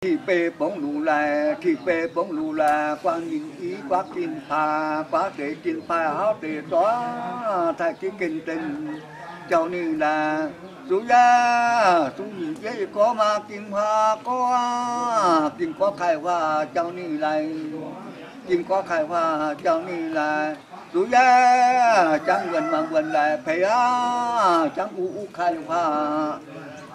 Tiqv beiv bungx luc laaih, tiqv beiv bungx luc laaih, guaav ninh i guaav gin paaiv, guaav deix gin paaiv hauv deix zorqv, taaih jiv gen dengh jauv ninh laaih. Zuqc yaac zuqc nyeic jeiv gorx maa ging huaax gorx, ging gorx kaih huaax jauv ninh laaih, ging gorx kaih huaax jauv ninh laaih. Zuqc yaac jangv wuonc maah wuonc laaih peix aqv, jangv uv uv kaih huaax,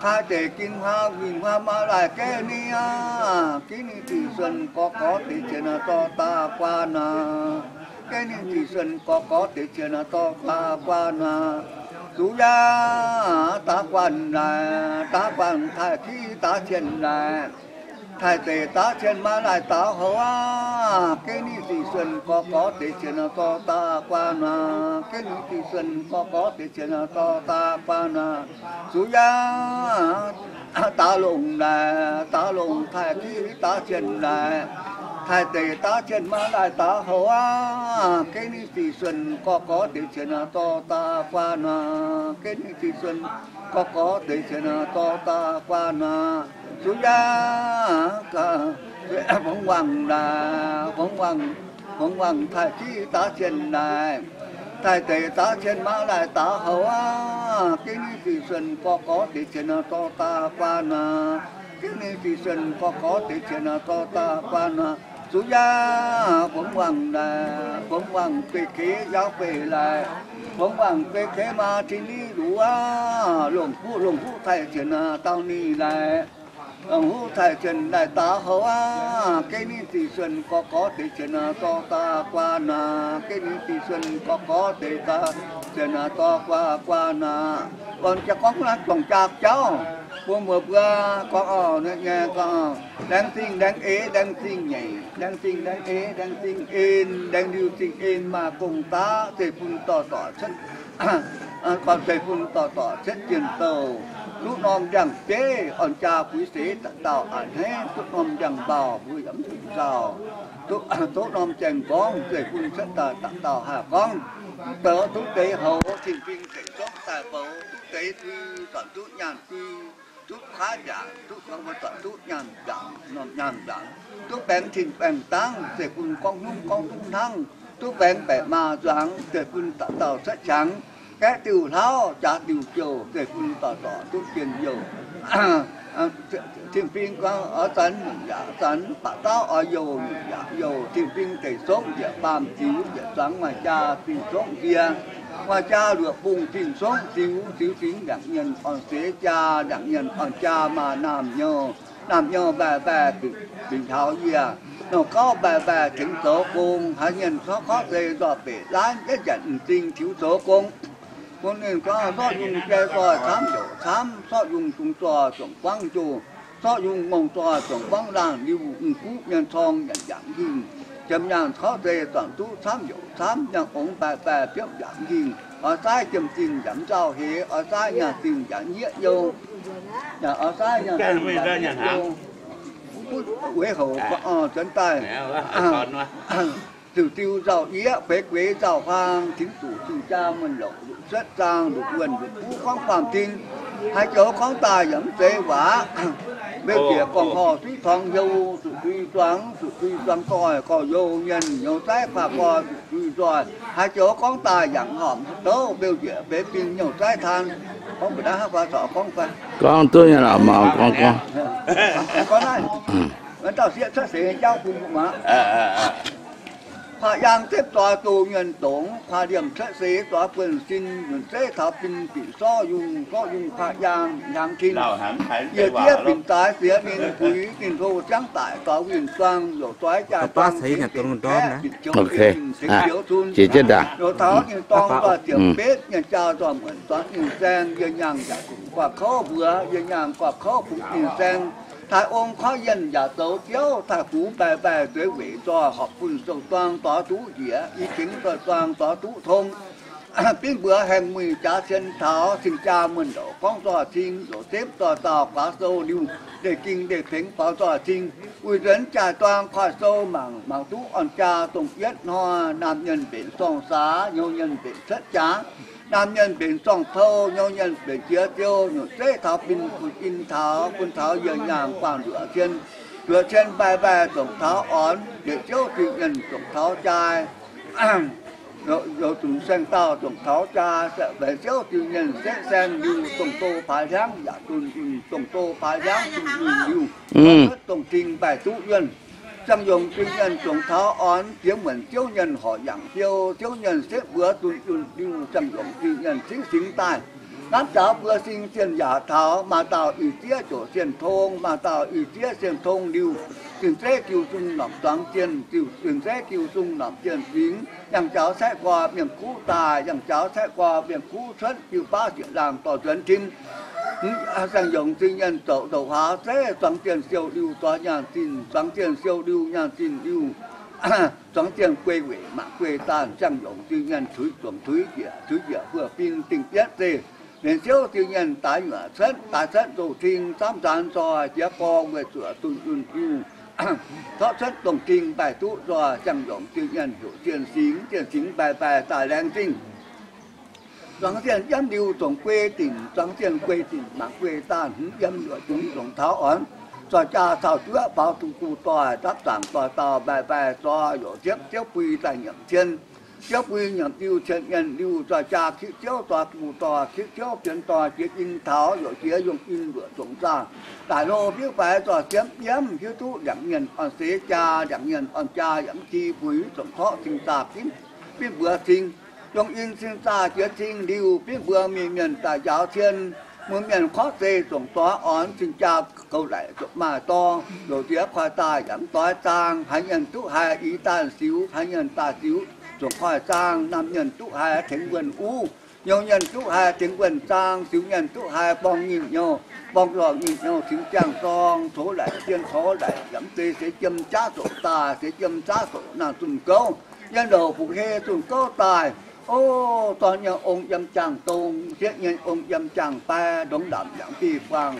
kaih deix gin huaax winh huaax maa laaih geh ninh aqv. Geh ninh ziqc suonc gorx gorx deix cien dorh daaih guaax naaic, geh ninh ziqc suonc gorx gorx deix cien dorh daaih guaax naaic. Zuqc yaac daaih guaax naaic, daaih guaax taaih kiv daaih cien naaic, taaih deix daaih cien maa laaih daaux houx aqv. Geh ninh ziqc suonc gorx gorx deix cien dorh daaih guaax naaic, geh ninh ziqc suonc gorx gorx deix cien dorh daaih guaax naaic. Zuqc yaac daaih longc naaic, daaih longc taaih kiv daaih cien naaic, taaih deix daaih cien maa laaih daaux houx aqv. Geh ninh ziqc suonc gorx gorx deix cien dorh daaih guaax naaic, geh ninh ziqc suonc gorx gorx deix cien dorh daaih guaax naaic. Zuqc yaac fongx wangc naaic, fongx wangc, fongx wangc taaih kiv daaih cien naaic, taaih deix daaih cien maa laaih daaux houx aqv. Geh ninh ziqc suonc gorx gorx deix cien dorh daaih guaax naaic, geh ninh ziqc suonc gorx gorx deix cien dorh daaih guaax naaic. Zuqc yaac fongx wangc naaic, fongx wangc beiv keix yaac beiv laaih, fongx wangc beiv keix maa tin niv luc aqv. Longc huv, longc huv taaih cien dauh ninh laaih, longc huv taaih cien laaih daaux houx aqv. Geh ninh ziqc suonc gorx gorx deix cien dorh daaih guaax naaic, geh ninh ziqc suonc gorx gorx deix daaih cien dorh guaax guaax naaic. Gorngv jaa gorngv naaiv juangc jaa jauv, mbuo muoz mbuo gorngv oc, nyei gorngv, laengz zingh laengz eix laengz zingh nyeic, laengz zingh laengz eix laengz zingh en, laengz liuz zingh en maaih gong-daqv zeiv-fun dorh dorc cuotv, gorngv zeiv-fun dorh dorc cuotv jien-douh, duqv norm ndiangx-beiv orn-jaa buix seix dauh dauh a'hneiv, duqv norm ndiangx-mbaauh mbuo yaac mv zuqc nzauh, duqv norm jaeng-mborngv zeiv-fun cuotv daaih dauh dauh haih gorngv, duqv deix, duqv deix houx tin-fingx zeiv-zongv daaih boux, duqv deix dui zornc duqv nyaanh dui, duqv kuaaiv mbiaangc, duqv, zornc duqv nyaanh mbiaangc, norm nyaanh mbiaangc, duqv baengx tin baengx dangv zeiv-fun gorngv hnyungv gorngv hnyungv hnangv, duqv baengx baeqc maa nzuangx zeiv-fun dauh dauh cuotv qangx, gaeqv diuh hlauv jaax diuh jouh zeiv-fun dorh dorc duqv jien-youh. Tin-fingx gorngv oix zanc nyungc yaac zanc, baac dauh oix youh nyungc yaac youh. Tin-fingx deic-zongv njiec baamh ziux, njiec zuangx maaih jaa fingx zongv nzie, maaih jaa luoqc bungh fingx zongv ziux, ziux fingx ndiangx nyienh orn seix jaa, ndiangx nyienh orn jaa maaih naamh nyouh, naamh nyouh mbaih mbaih bingx taux yie, nouh gauv mbaih mbaih tengx zoux gong, haaix nyienh corc corc se nzorh beic laanv yietv njanc m'zing tiux zoux gong. Bun ninh gorngv sortv yungh jai zoih camv youc camv, sortv yungh zung zoih zuangx buangv njoh, sortv yungh ngongh zoih zuangx buangv laangh, liuz m'guv mienh corng nyanc yangh hingh, jiem nyaanh corc se zornc duqv camv youc camv, nyaanh ongx mbaih mbaih biopv yangh hingh. Oix saaiv jiem-zinh yaac mv nzauh heix, oix saaiv nyaanh zinh yaac nyieqv youh, oix saaiv nyaanh zinh yaac nyieqv youh. Weic houc gorngv orn zuonx daaih, ziux diuh nzauh yieqv, gueix gueix nzauh huaang, tingx zuqc zinh jaa muonh louc, nduqc cuotv zaang, nduqc wuonh nduqc buv gorngv faam-tin. Haaix joux gorngv daaih yaac mv zeiz waac. Mbeu njiec gorngv horh suiv torngx hnyouv, zuqc dui zuangx, zuqc dui zuangx doic gorx-youz mienh, hnyouv zaiv kuaaiv gorx zuqc dui nzoih. Haaix joux gorngv daaih yangh horpc douv, mbeu njiec beix fing hnyouv zaiv taan. Gorngv mbuo naaiv hnangv fai corc gorngv fai? Gorngv duqv nyei lorqc, mangc gorngv gorngv. Gorngv naaiv, dauh sieqv cuotv seix nyei jauv bun mbuo muangx. Kuaaiv yaang zipv zoih doh mienh dongz, kuaaiv liemh cuotv seix zoih buonv-sin, nyunc zeiv taux bin bieqc sorqv yungh, sorqv yungh kuaaiv yaang hnyangx tin. Yie zieqv binc zaaix ziex ninh puix, ninh hlo siangv daic zoix winh zuang, youc zoix jaaix zuang tengx bieqc kaeqv, bieqc joux bieqc mingh tengx joux cun. Youc taux ninh dorng nzoih ziepc betv, mienh jaa nzoih muonc zuangx ninh saeng, yie nyaangh yaac guaix kouv mbuox, yie nyaangh guaix kouv bungx ninh saeng. Taaix ong korv yienh yaac zoux biouv, taaix gux mbaih mbaih zueiz weic nzoih, horpc bunh sou-duang dorh duqv njiec, i tengx sou-duang dorh duqv tong. Bingv mbuox haengh muic jaax cien taux, cing-jaa muonh louc gorngv nzoih cing, youc zipv nzoih dauh guaax sou liuz, ndeic-ging ndeic-pengx faaux nzoih cing. Uix nzuonx jaaix-duang koiv sou mangc, mangc duqv orn-jaa dongh yietv hnoi, naamh mienh mbenc sorng-saax, hnyouv mienh mbenc cuotv jaax, naamh mienh mbenc sorng-tou, hnyouv mienh mbenc jiex ziou, nyunc zeiv taux bin bun in taux, bun taux yie nyaangh guangc nduqc cien. Zuoqc cien mbaih mbaih zongc taux ornx, yietc ziouv zingh nyienh zongc taux jaa, zoux zunc saeng-daauh zongc taux jaa, benx ziouv zingh nyienh setv saeng liuz, dongh doz paaix hliangv yaac zunh yunh, dongh doz paaix hliangv zunh yunh liuz, cuotv dongh cing mbaih duqv yuonh. Ziangh yongc zingh nyienh zongc taux ornx, jiex muonc ziouv nyienh horc yangc fiou, ziouv nyienh setv mbuox zunh yunh liuz, ziangh yongc zingh nyienh cingv singx daaih. Hnamv jaux mbuo sing zienh yaac taux, maaih dauh ih zieqv ziouc zienh tong, maaih dauh ih zieqv zienh tong liuz, zinh zeiv jiu zung normh zuangx zienh, zinh zeiv jiu zung normh zienh fingx, yangh jaux caeqv gorx mienh kuv daaih, yangh jaux caeqv gorx mienh kuv cuotv jiu baav ziepc laangh dorh nzuonx tim. Ziangh yongc zingh nyienh zoux ndouc hlaax zeiv, zuangx zienh siou liuz zoix nyaanh zinh, zuangx zienh siou liuz nyaanh zinh liuz, zuangx zienh guei weic mangc guei daanh, ziangh yongc zingh nyienh tuix zuangx tuix njiec, tuix njiec buoz-fing dingh bietv zeiv. Benx ziouv zingh nyienh daaix nyuoqc cuotv, daaix cuotv nzou-cing, zaamv nzaanx nzoih jiex gorngv weic zuoqc zunh yunh liuz, torqv cuotv dongh cing mbaih duqv nzoih, ziangh yongc zingh nyienh heuc zienh singx, zienh singx mbaih mbaih daaih laengz zingh. Zuangx zienh yiem liuz zongc guei dinc, zuangx zienh guei dinc mangc guei daanh, hmz yiem luoqc zungx zongc taux ornx, zoih jaa caux juoqv faaux duqv guv doic, dapv zaangc doic dauh mbaih mbaih zoih, yaac ziepv ziouv bui daaih nyiemc cien. Ziouv bui nyiemc liuz cien nyienh liuz, zoih jaa kitv ziouv zoih guv doic, kitv ziouv fienx doic jiex in taux, yaac jiex yungh in luoqc zongc zaah. Daaih hlo fiuv faix zoih ziepv yiemv, hiuv duqv ndiangx mienh orn seix jaa, ndiangx mienh orn jaa yaac mv ki buix, zongc torqv cing zaah ginv, binv mbuox cing. Yungh in cing zaah jiex cing liuz, binv mbuox mingh mienh daaih njaaux cien. Muoz mienh korv zei zongc doix ornx, cing jaa goux laic zuqc maaih dorng, loz ziex koi daaih yaac mv doix zaang. Haiz mienh duqv haiz i daanh siux, haiz mienh daaih siux zongc koi zaang. Naamh mienh duqv haiz tengx wuonh uv, nyouz mienh duqv haiz tengx wuonh zaang, siux mienh duqv haiz borng nyinh nyouh, borng lorh nyinh nyouh cingx ziangh dorng, cox laic zien cox laic yaac mv zeiz seix jiem jaav zoqc daaih, seix jiem jaav zoqc naanh zunh gouv, yiem louc fuqv-hei zunh gouv daaih. O, dorn nyei ong yiem jaang-dong, sieqv nyei ong yiem jaang-baai, ndongx lamc yaac mv fih buangh,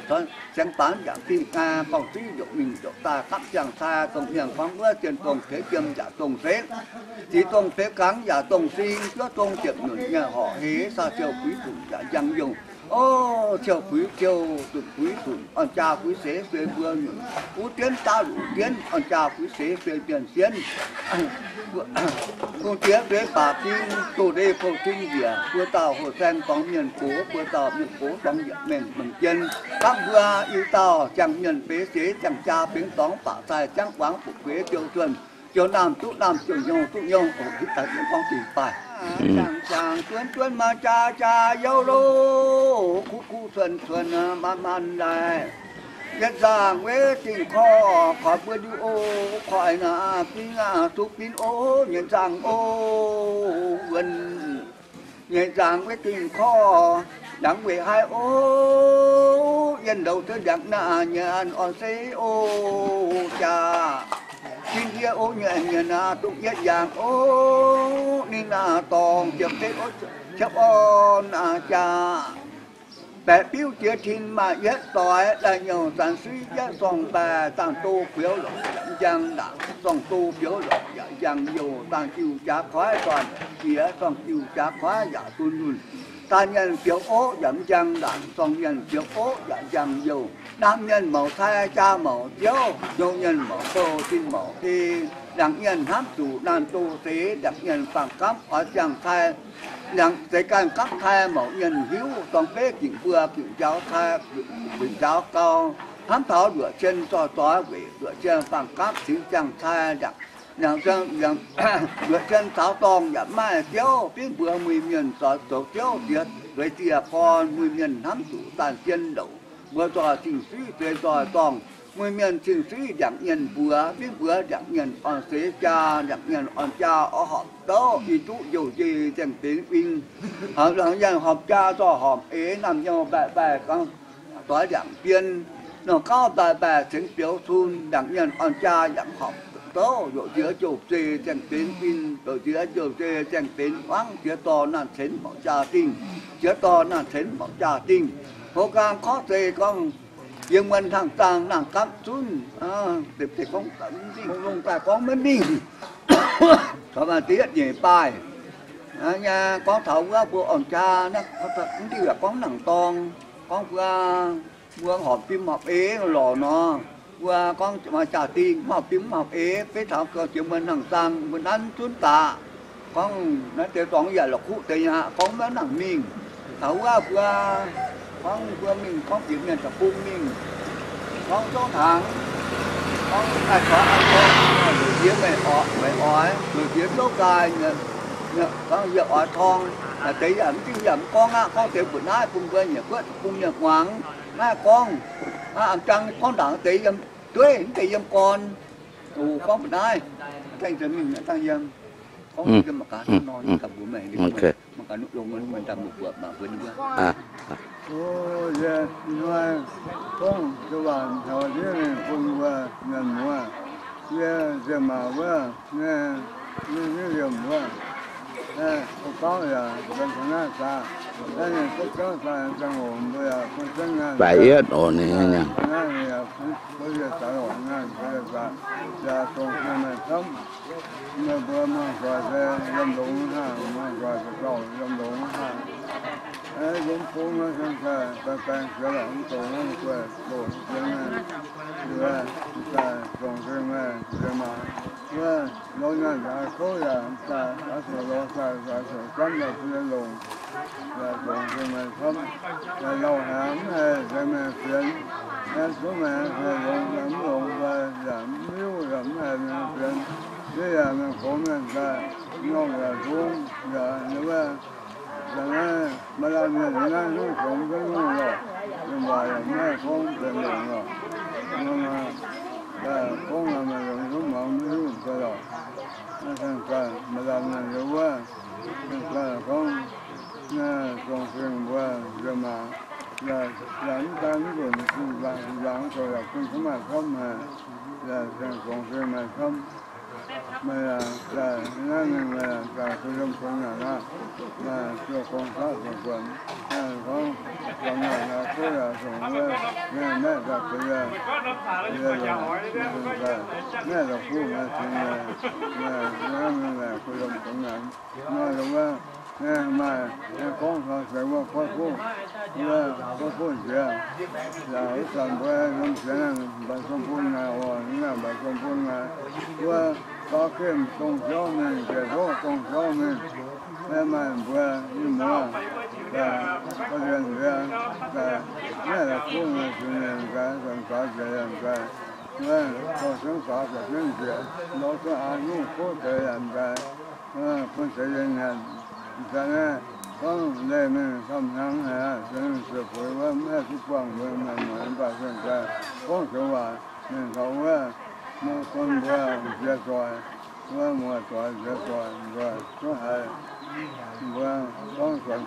saeng-baanx yaac mv fih nqaai, gorngv zuiv ndopv mingh ndopv daaih gapv ziangh cai, dongh mienh gorngv wuov, zien dongh peix jiem yaac dongh seix, zic dongh peix gangx yaac dongh sing, juov dongh ziepc nyunc nyei horqc heix, saah ciou puix zunc yaac njang youh. O, ciou puix ciou, zunc puix zunc, orn jaa puix seix sueih mbuo nyunc, uv dienv daav luc dienv, orn jaa puix seix sueih mienh sienv. Hungh diex sueih baac fing, doz-ndeic bouh cing njiec, buo dauh hoh saeng dorngx mienh gox, buo dauh mienh gox dorngx yietc mengh mengh jien. Gapv mbuo i dauh ziangh mienh beix seix, ziangh jaa bengx dorngx, baac cai ziangv guangc, fuqv-kueix ziou zuonh, ziou naamh duqv naamh, ziou hnyouv duqv hnyouv. O, hiuv daaih gorngv dingc daaih. Jangx jangx juonv juonv maaih jaa jaa yauv lo, kuv kuv cuonx cuonx maanc maanc laaix. Yietc nzaangc weiv dingh korv, korv mbuo liuz o, koiv naaiv bingv aqv, zuqc binv o, nyeic nzaangc o, wuonh. Nyeic nzaangc weiv dingh korv, laangz weic haiz o, yienh louz ziex ndiangx naaic nyei an orn seix o, jaa. Jin yie o, nyeic nyeic naaic dongh yietc yangh o, ninh naaic dorngx ziepc seix o, ciepv orn naaic jaa. Baeqc biuv jiex tin maaih yietv doix, daaih nyouh zanc suiv yietv sorng-baeqc, dangh do bioux lorqc yaac njang ndaangc, sorng do bioux lorqc yaac njang youh, dangh jiu jaax koiv dorn jiex, sorng jiu jaax koiv yaac dunh yunh, daaih mienh bioux oqv yaac njang ndaangc, sorng mienh bioux oqv yaac njang youh. Naamh mienh mouc cai jaa mouc ziouv, hnyouv mienh mouc bouh zinh mouc ei, ndiangx mienh hnamv zuqc naanh do seix, ndiangx mienh faang gapv oix ziangh cai, ndiangx zeix ganh gapv cai mouc mienh hiuv, dorng beiv gingc mbuo gingc njaaux cai, gingc njaaux gau, hnamv taux luoqc cien zoih doix weic luoqc cien faang gapv cingx ziangh cai, ndiangx luoqc cien caux dorngh yaac mv maaih ziouv, binv mbuox muiz mienh zoux ziouv diex zueiz dieh gorn, muiz mienh hnamv zuqc daanh zien louc, mbuo zoih cing-suiv zueiz zoih dorngh, muiz mienh cing-suiv ndiangx mienh mbuox, binv mbuox ndiangx mienh orn seix jaa, ndiangx mienh orn jaa oix horpc douv, i duqv youh njiec nzengc benx win. Haaix laangz yangh horpc jaa zorqv horpc eix, naamh nyouz mbaih mbaih gangv doix ndiangx bien, nongh gauv mbaih mbaih cengx bioux cun, ndiangx mienh orn jaa yaac horpc douv, youc nziex jouh zei nzengc benx win, youc nziex jouh zei nzengc benx wangv, ziex dorh naanh cenx mouc jaa dingh, ziex dorh naanh cenx mouc jaa dingh. Hoz nqaang korv zei gorngv, yiem wuonh hnangv zaangh nangh gapv zunv, gorngv maiv mingh, caux maaih diev nyeic baaih. Nyei gorngv taux wuov mbuo orn jaa, mv diuh yaac gorngv nangc dorng, gorngv mbuo, mbuo horpc fim horpc eix lorqc nor, Mbuo gorngv maaih jaa-dingh, mv horpc dingh mv horpc eix, beiv taux gauh jiex mbuo hnangv zaang, mbuo nanv zunv daqc. Gorngv naaiv deix dorngx yaac la'kuqv deix aqv, gorngv maiv nangc mingh. Taux wuov mbuo gorngv mbuo mingh gorngv bieqc mienh deic-bung mingh, gorngv zouv hnaangx, gorngv daaih gorngv an gorngv, weic jiex meih oix, meih oix, weic jiex zouv daaih, gorngv yie oix torng. Naaic deix yaac mv dingh yaac mv gorngv aqv, gorngv deix mbuoqc naaiv bun mbuo nyiec buoqv deic-bung mienh muangx. Naaiv gorngv a'jang gorngv ndaangc deix yiem dueiv, mv deix yiem gorn. Gorngv mbuoqc naaiv, dangh yiem, gorngv yiem mangc gaax nor, ganh mbuox meih, mangc gaax longx, mangc gaax mbuoqc mbuox mbuo. Yie hnoi gorngv jiu waanc taux ndiev mingh bun mbuo mienh muoz, yie nziex maac wuov, ninh liemh wuov, bauv yaac nzuonx taux naaiv daaih, ninh duqv jauv daaih ziangh hoc mbuo yaac bun jienv naaiv, naaiv ninh yaac bun yie daaih lorqc naaiv, bun yie daaih yaac dongh meih camv. Meih mbuo muangx doic se yiem longx hnangv, muangx doic se gauh yiem longx hnangv. Yiem bung naaiv se daaih baeng baeng jiex lorqc, mv dongh naaiv guaih doqc jiex naaiv, daaih dongh se meih nziex maac wuov, lorz naaiv nzaaix kouv yaac daaih, daaih zoux lorz daaih, daaih zoux camv daaih bun yie longc. Yaac dongh se meih camv, yaac lauh haic mv haih se meih fienx, aengx zungv meih haih longx, yaac mv longx fai yaac mv hiuv, yaac mv haih meih fienx. Yie yaac mingh goux mienh daaih, norm yaac zungv yaac wuov, yaac naaiv maaih laanh mienh nyei naaiv hnyouv zoux mv duqv nyungc lorqc, yiem waac yaac mv haih gorngv benx longc lorqc. Nor, daaih gorngv maaih longx zungv muangx mv hiuv deix lorqc. Naaiv daaih maaih laanh mienh yiem wuov, daaih gorngv, dongh fingx mbuo nziex maac, yaac mv daan mv nzunc, nzangc zoux yaac bun camv maaih camv haic, yaac dongh fingx maaih camv. Meih yaac daaih naaiv mingh, meih yaac daaih bun yiem bun nyanc aqv. Maaih ziouc gong-qaqv zoux buonc, gorngv, gorngv naaic naaiv kuv yaac zongc wuov, mingh maeqv daaih bun yie, yie longc, maeqv daaih kuv maaih cingx nyei, naaiv mingh maaih bun yiem bun nyanc. Nor wuov, maaih, gorngv taux seix wuov goiv fuqv, wuov goiv fuqv nziex, yaac wuov zanc mbuo yiem ziex naaiv mba'zong bun naaic oc, naaiv mba'zong bun naaic, wuov gauv gemh dongh jauv mingh, njiec ndoqv dongh jauv mingh, maaih mbuo i muoz, ga'lienh nziex, maeqv la'kuqv maaih cingx nyei daaih, zanc gaax nziex yaac daaih, wuov dorh jienv faaux dorh jienv nziex, lorz duqv aa nyungc kuv deix yaac daaih, bun deix yie nyanc. Daaih naaiv gorngv leih mingh camv hnangv haic, se mingh ziouc bueix wuov mv haih duqv buangh mbuo mienh muoz mv baac zengc daaih gorngv joux waac mingh taux wuov, mbuo bun mbuo nziex doic, wuov muoz-doic nziex doic mbuo duqv haiz mbuo gorngv zuqc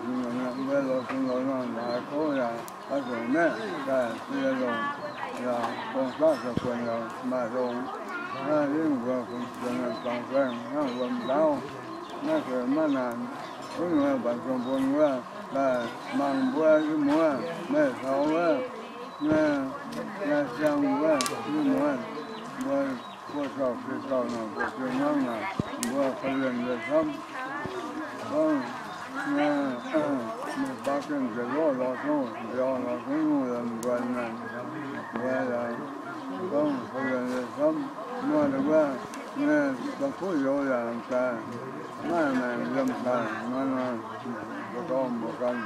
mbuo lorz zun lorz nor, haiz kouv yaac oix zuqc maeqv daaih bun yie longc, yaac gong-qaqv daaih buonc yaac maaih longx. Aav, yie mbuo bun zuqc zuangx baengh hnangv wuom ndaauv, naaiv se maiv naanc. Wuov nyungc mbatc zong bun wuov daaih mangc mbuo i muoz, meih taux wuov, naaiv siang wuov i muoz, mbuo buoz-zaux fih zaux naaic, buoz-zaux hmuangv naaic, mbuo korv-lienh nziex camv. Gorngv, mingh baav gengh nziex lorh lorz zungv mbiauz lorz zungv nyungc yaac nzuonx naaic, mbuo yaac gorngv korv-lienh nziex camv. Muoz wuov, mingh daaih kuv youz yaac daaih, maiv maengc yiem daaih nor, mbuo gorngv mbuo ganh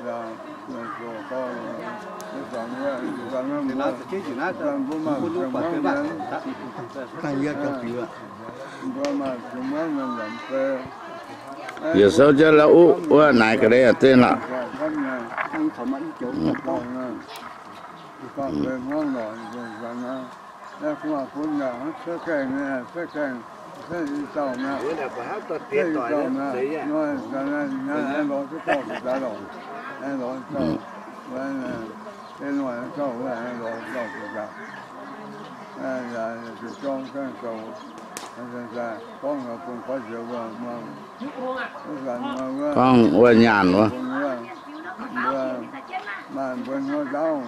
yaac zoux gorngv, zanc wuov, zanc naaiv mbuo, zanc mbuo maaih cing-hmuangv mienh, mbuo maaih cing-hmuangv mienh yaac fei. Yietc souv jienv lauh uv wuov naaic ga'ndiev dinh lorqc. Fei hmuangv lorqc, zanc naaiv, kuv maaih bun yaac cuotv gaengh nyei, cuotv gaengh, cuotv i dauh mi'aqv, cuotv i dauh mi'aqv. Nor zanc naaiv aengx lorz duqv dauh ga'ndiev lorqc, aengx lorz dauh, ei noic dauh wuov aengx lorz dauh ga'ndiev. Yaac zuqc jorm gaengh zoux, gorngv bun gorngv nziex wuov, wuov zanc wuov, gorngv wuov nyaanh wuov, mbuo maaih mbuo hnyouv ndaauv,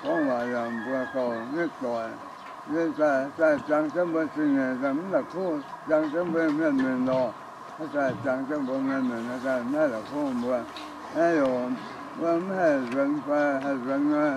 gorngv waac yaac mbuo gauh nitv doic. Yie daaih, daaih ziangx jienv mbuo zingh nyeic, daaih mv la'kuqv ziangx jienv mbuo mienh mingh lorqc. Daaih ziangx jienv mbuo mienh mingh, daaih mv haih la'kuqv mbuo. Aeqv, yaac mbuo mv haih nzuonx fai haih nzuonx nor,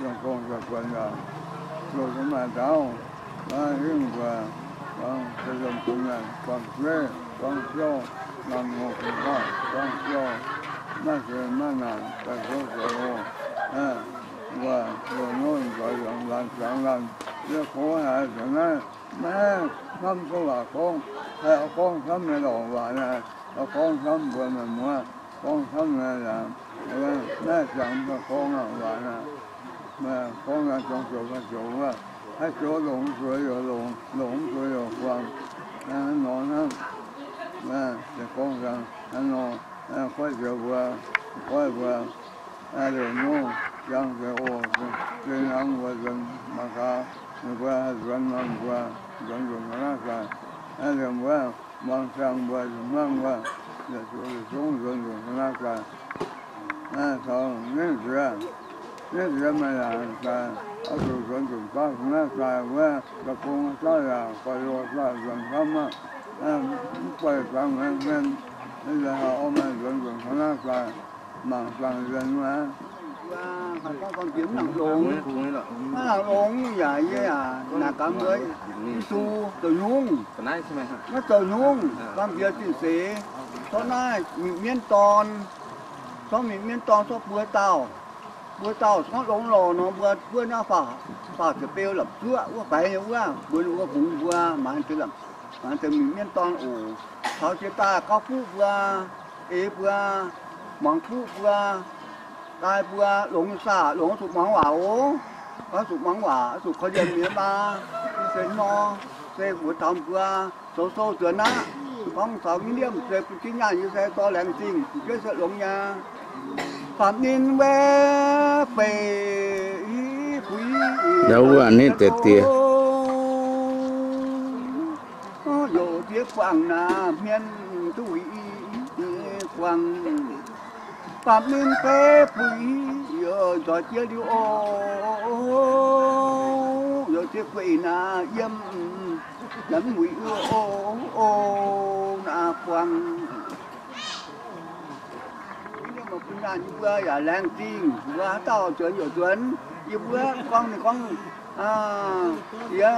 yiem gong daaih buonc yaac zoux duqv maaih ndaauv, maiv hingv mbuo gorngv se yiem bun mienh buangh zueiv, buangh biauv, ngaamv ngongh gu'nguaaic, buangh biauv, maiv zueiz maiv naanc, daaih zoux zoux oc. Mbuo loz-hnoi nzoix yaac laanh ziangx laanh, yie gox haiz nzengc naaiv, maiv hnamv duqv waac gorngv, haih gorngv camv nyei lorqc waac naaic, gorngv camv mbuo meih muoz, gorngv camv nyei yaac, maiv ziangx gorngv waac naaic. Gorngv naaic zong zoux zoux wuov, haih zoux longc zueiz yaac longc, longc zueiz yaac buangh, hnangv nor hnangv. Gorngv hnangv nor, goiv ziex mbuo, goiv mbuo, liouh nyungc, ziangh ziex oc, zinh hnangv mbuo nzuonx mangc gaax, ninh mbuo haih nzuonx nor mbuo nzuonx nzunc ga'naaiv daaih. Liemh wuov, muangx ziangh mbuo, muangx mbuo, yietc zungv nzuonx nzunc ga'naaiv daaih. Taux ningv nziex, ningv nziex maaih yaac daaih, oix zuqc nzuonx nzunc baav ga'naaiv daaih wuov, da'bung daaih yaac gorx-youz daaih nzuonx camv aqv. Mv buatc zangx mienh, mienh, yaac oix maaih nzuonx nzunc ga'naaiv daaih, mangc zangx yienh wuov. Mv nangc longx, mv nangc longx yaac yie yaac naaic gaax mbuo, Yesu zoux hnyungv, maiv zoux hnyungv, gamh nziex zinh seix, zorqv naaiv mingh mienv dorn, zorqv mingh mienv dorn, zorqv buo dauh, buo dauh gorngv longx lorqc nor, mbuo buov naaiv faah ziepc beu lamh zuoqv wuov faix nyei wuov, mbuo ninh mbuo bungx mbuo, mangc deix mingh mienv dorn oc. Taux jiex daaih gauh fuqv mbuo, eix mbuo, muangx fuqv mbuo, daaih mbuo longx nyei saah, longx zuqc muangx waac oc. Oix zuqc muangx waac, oix zuqc korv-lienh mienh maa. Se nor, se mbuox taux mbuo zoux sou nzuonx aqv. Gorngv taux mv liemh se bun jienv nyaanh nyei se dorh laengz zingh, fu'jueiv se longx nyei. Faam ninh mbuo feix i buix, wuov ninh deix diex, youc diex buangh naaic hmien duqv wuic i buangh. Faam ninh feix buix, nzoih jiex liuz oc, youc diex gueic naaic yiem, naaic mv wuic oc, naaic buangh. Yie mbuo yaac laengz zingh mbuo haaix dauh nzuonx youc nzuonx, yie mbuo gorngv ninh gorngv, yie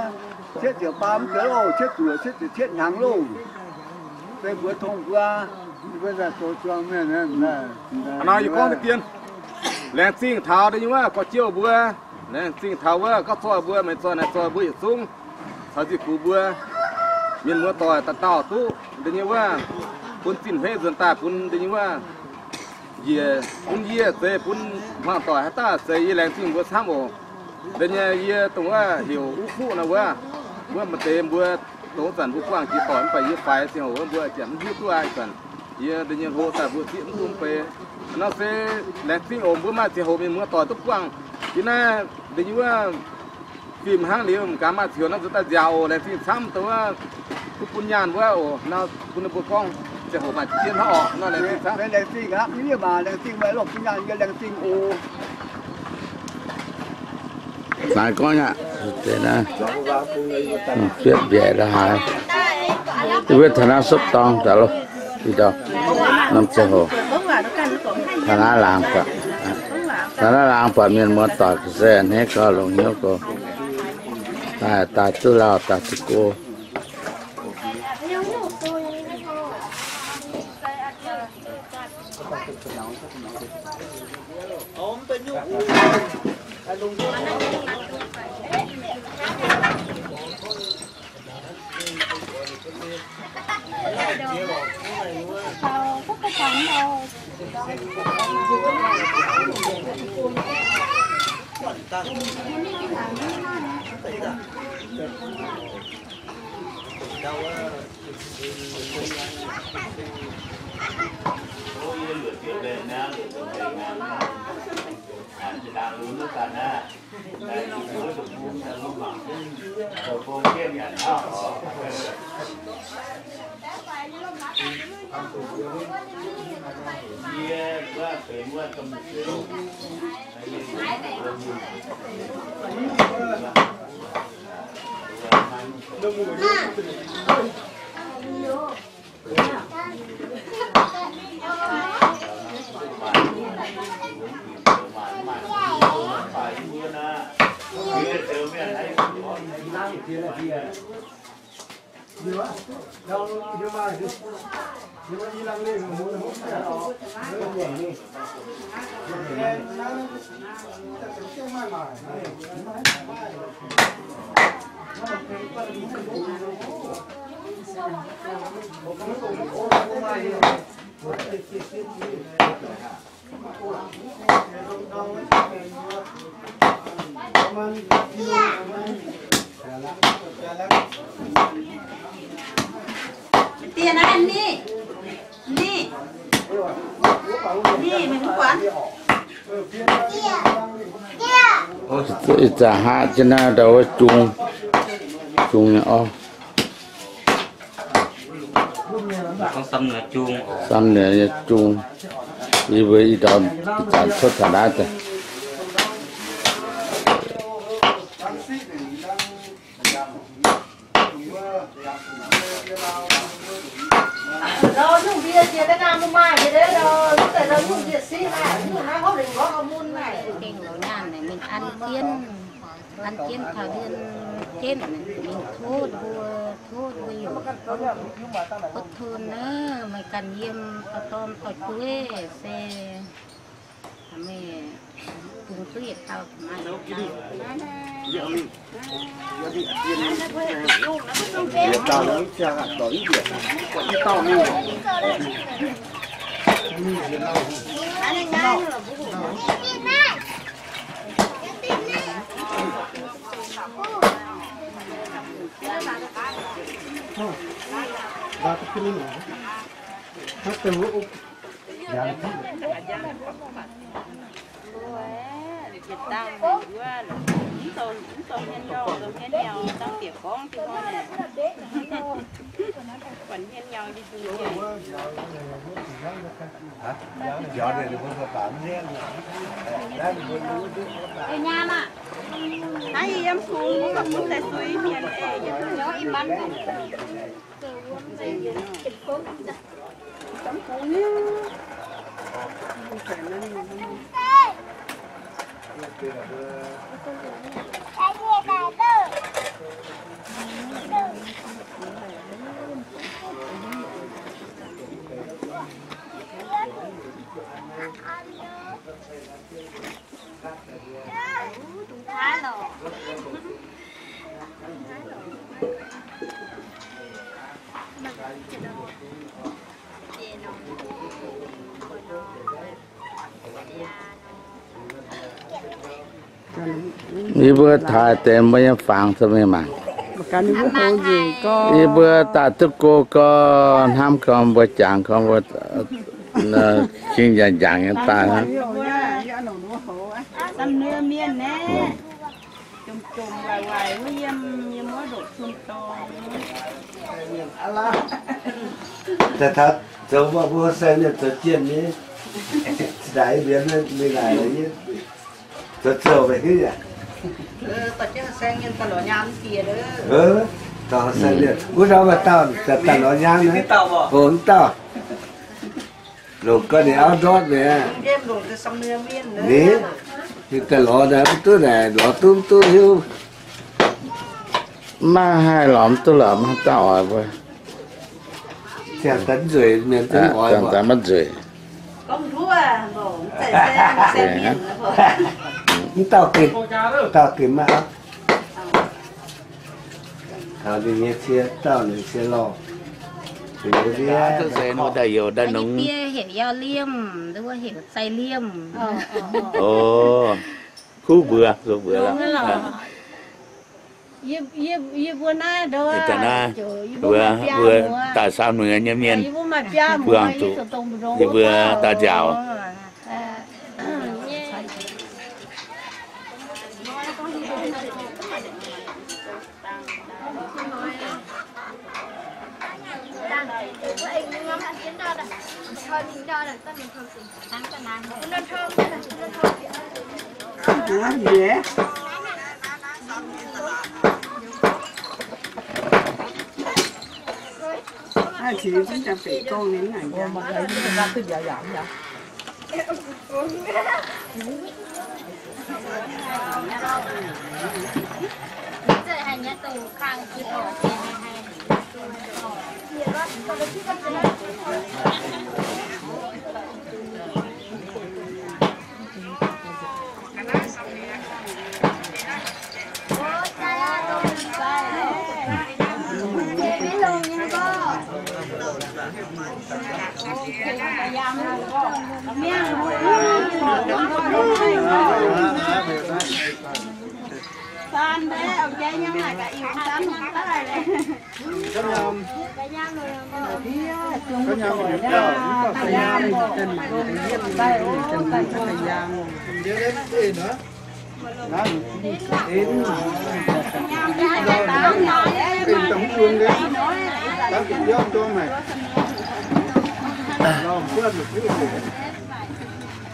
cietv ziepc faam mv zeiz loh, cietv zuoqc cietv ziepc cietv hnyangx loh. Se mbuox tong mbuo, hnangv nor yie gorngv deix dien, laengz zingh taux da'nyeic wuov gorx-jouh mbuo, laengz zingh taux wuov gauh zoih mbuo, meih zoih naaic zoih mbuo yietc zungv, caux zinh gux mbuo, mienh muoz doic dauh dauh duqv da'nyeic wuov, bun zinh hmeiv nzuonx daaih bun da'nyeic wuov, njiec bun yie, zeiz bun hmuangv doic haaix dauh, zeiz yie laengz zingh mbuo camv oc. Da'nyeic yie dongh wuov heuc Uv Fuqv nor wuov, wuov maaih deix mbuo dongh wuov zanc mbuo buangh jiex doic mv baac yie faix ziangh hoc wuov mbuo ziouc mv hiuv duqv aqv. Ih zanc yie da'nyeic hlo daaih mbuo zieqv mv duqv mv bei. Nor se laengz zingh oc, mbuo maaih ziangh hoc mienh muoz doic duqv buangh yie naaiv da'nyeic wuov fim hnangv liuz, m'gaax maaih ziangh hoc nor nzuonx daaih nziaauc oc. Laengz zingh camv dongh wuov duqv bun nyaanh wuov oc. Nor bun ninh mbuo gorngv ziangh hoc maaih jiex hnangv oc. Nor laengz zingh camv. Laengz zingh aqv, mv yie maac laengz zingh, meih lorh bun nyaanh yie laengz zingh oc. Naaiv gorngv aqv, fietv mbiaeqc la'haaix, wuov taux naaiv sopv dorng daaih loh, ih dauh. Norm ziangh hoc, taux naaiv laangz buatc, taux naaiv laangz buatc mienh muoz doic ga'sie a'hneiv gauh longc hnyouv go, daaih, daaih duqv lauh daaih duqv go. Ih zanc haav jienv naaiv ndau wuov jung, jung nyei orv. Samv nyei jung. Yie mbuo ih ndorm ih zanc cuotv taux naaiv daaih. Gengh lorz nyaanh naaic mingh an jienv, an jienv taux ndiev jienv mingh tov mbuo, tov mbuo heuc butv tun naaiv meih ganh yiem dorh dorn dorh jueiv se meih bungx duqv yietc dauh maaih yietc dauh. Yie mbuo taaix deix mbuo nyei fangx se mingh mangc. Yie mbuo daaih duqv go gorx, hnamv gorx mbuo jangx gorx mbuo king njangc njangc nyei daaih. Zoux mbuo saeng mienh zoux jienh nyei, daaih mbienv mingh naaic nyei, zoux zoux maiv hiuv aqv. Wuov dauh maaih dauh daaih lorz nyaanh naaiv, mv dauh. Longc gau ninh auv ndortv mi'aqv. Ninh daaih lorz naaic mv duqv naaic, lorz duqv mv duqv hiuv. Maiv haih lorz mv duqv lorz, maiv dauh oix mbuo. Ziangh daaih maiv nzueic. Mv dauh ginh, dauh ginh maiv aqv. Taux ninh nyei cie dauh ninh cie lorh. Ninh daaih youc daaih nongx. Biev heuc Yauv Liemh, nduov heuc Zaih Liemh. O, kuv mbuox, kuv mbuox lorqc. Da'naaiv mbuo, mbuo daaih saam muoz nyei mienh, mbuo zuqc, yie mbuo daaih nziaauc.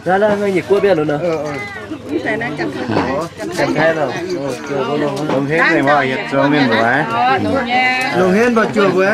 Ra, ra, nyic guoqv biauv nor. Longc henv mbuo hietc zungv mienh muoz. Longc henv mbuo juoh mbuo.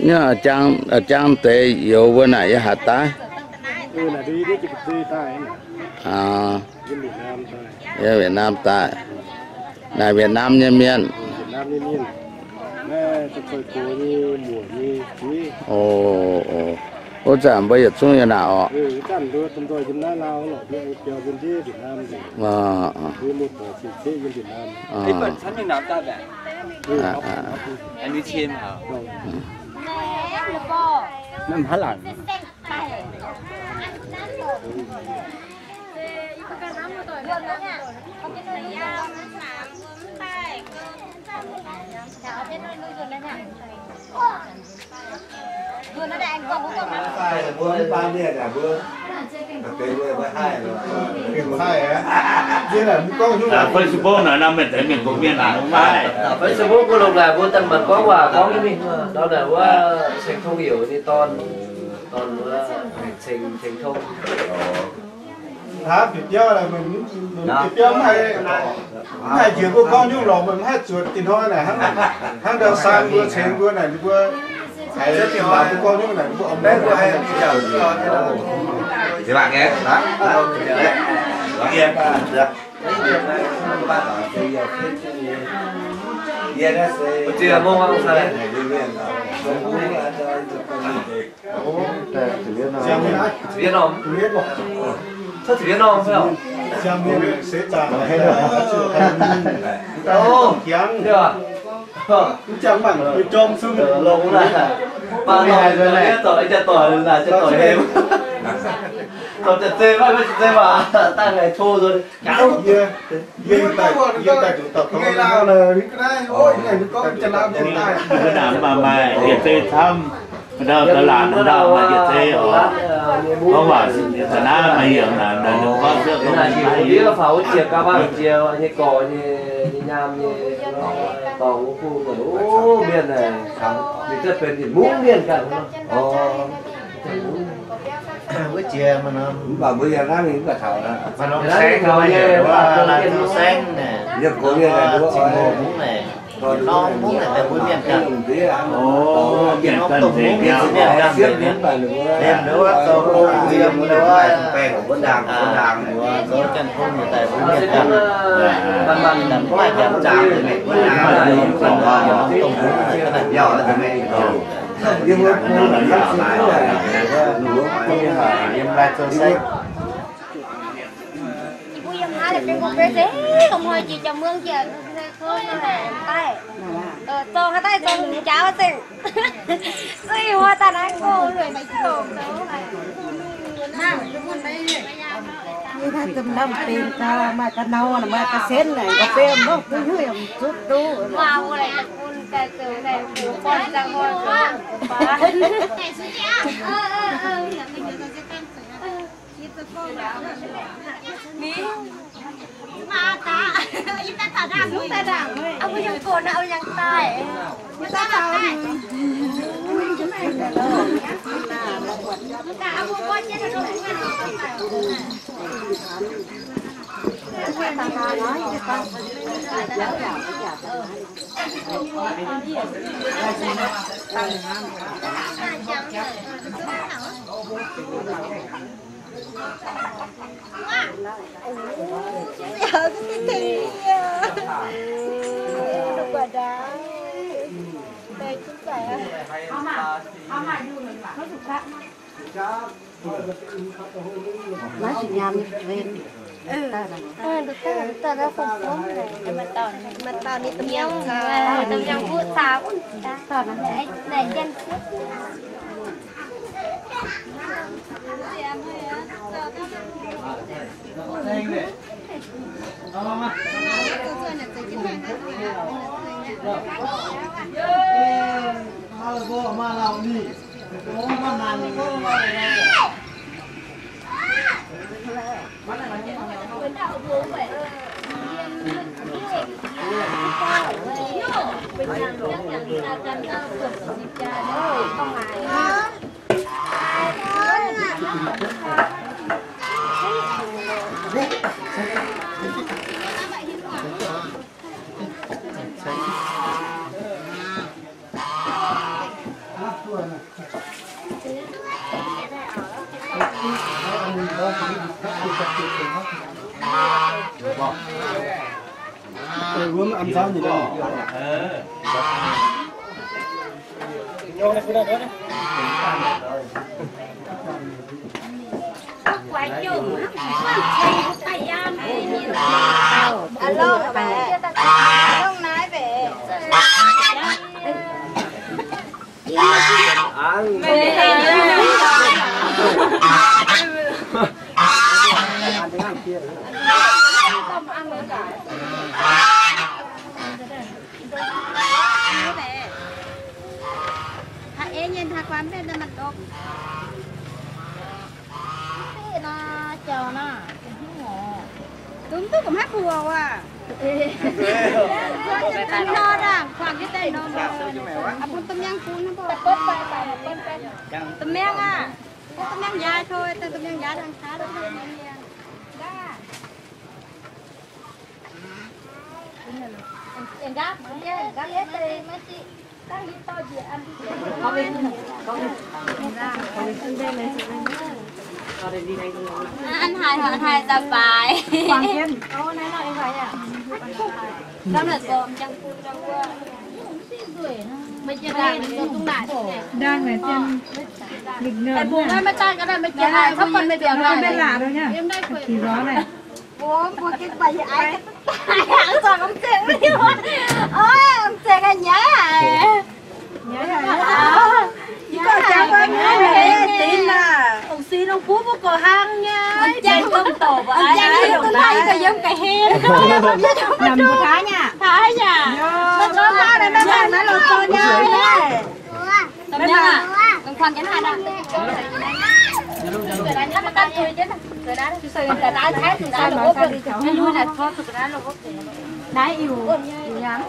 A'jang, a'jang deix youz mbuo naaic yiem haaix daaih? Yiem Việt Nam daaih. Naaic Việt Nam nyei mienh. O, o. Wuov zanc mbuo yietc zungv yiem naaic orqc? Facebook naaic nor mienh deix mienh mbuo mienh naaic maiv. Facebook mbuo longc naaic mbuo daaih mangc gorngv waac gorngv nyei mingh. Ndau naaic wuov Ceng Tong Youc nyei dorn, dorn wuov Ceng, Ceng Tong. Hnangv bieqc biauv, bieqc biauv mv haih, mv haih njiec mbuo gorngv nyungc lorqc, mv haih zuotc dinh hnoi naaic, hnangv ndau Saang mbuo, Ceng mbuo naaic, ninh mbuo haiz dinh waac mbuo gorngv nyungc naaic, ninh mbuo Cuotv ziepc norm fai? Ov, yie mv jangx mangc, yie jorm sung longx laaix. Mangc norm, yie dorh, yie jaa doic laaix, jaa doic hemx. Dorh jaa zei, maiv jaa zei waac, daaih ngaih to nzunc. Yie, yie daaih, yie daaih zuqc dorh taux Lai Lauh. Mbuo naaic maaih maaih yietc zei camv, ndau da'laatc ndau maaih yietc zei oc. Gorngv waac naaiv maaih yiemc naaic, gorngv zuoqv gorngv maaih yiemc. Faaux wuov jiex gauh baac jiex nyei gorx nyei, nyei nyaam nyei, dorngx wuov bung, o, mienh naaic, ninh zungv benx yietc mungv mienh ganh. Wuov jiex mv baac mbuo yiem naaiv mingh mv baac taux naaiv. Mv baac nor saengv nyei, mv baac saengv naaic, yiem gox nyei naaic, nduov cing-mbuo mungv naaic, norm mungv naaic, mbuo mienh ganh. O, mienh ganh nzengc mi'aqv. Liemh nduov, liemh nduov, baengh wuov ndaangc, wuov ndaangc, wuov janx-kungx nyei daaih mbuo mienh ganh. Mv maaih jangx zaangc, mv maaih jangx zaangc, norm dongh mungv naaic, ga'naaiv biauv naaic, yiem lai zoux saengv. Yie mbuo yiem haaix la'bieiv mbuo bieiv se, lomh hnoi jiex jauv muangv jiex, daaih, zorng haaix daaih zorng jaax zengc. Zuqc hnoi daaih naaiv gorngv lueic maiv ziouc. Yie naaiv domh lamh benx gau, maaih ga'nau, maaih ga'senv naaic, nqa'beng nor duqv hnyouv yaac zuqv duqv. Maaih wuov laaic bun daaih zoux naaic, bun daaih hnoi zoux. Maiv zuqc nyaam nyei ven. Ơ, nduqc daaih, nduqc daaih naaiv fong-fong naaic. Maaih dauh ni domh mienh, domh mienh kuv caux. Alo, alo, nai bể. Hả, ê nyen hả, quan bên đây mặt độc. Ê, nó chào nó. Đúng tức cũng hát phù hợp à. Quan cái tên nó đàng, quan cái tên nó mà. À, phun tâm nhang phun nó. Tâm nhang à. Phun tâm nhang dài thôi, tên tâm nhang dài đang khá lắm. Đã. Em gắp, em gắp. Ăn hài, ăn hài ra bài. Quảng Yên. Ơ, nãy nó em gọi à? Dám là gồm trong khu trong vua. Đang này trên lịch ngợm này. Maiv lạ đâu nhá. Chỉ gió này. Ong si lungh buv mbuo gox hlaang nyei. Ong jang lungh dorc mbuo aav, ong jang lungh dorc yiem ga'hlen. Nằm mbuo Thái nhỉ? Thái nhỉ? Mbuo gorngv Thái, maiv maaih maiv lorz zorn nyei. Naaiv iu, iu yangh.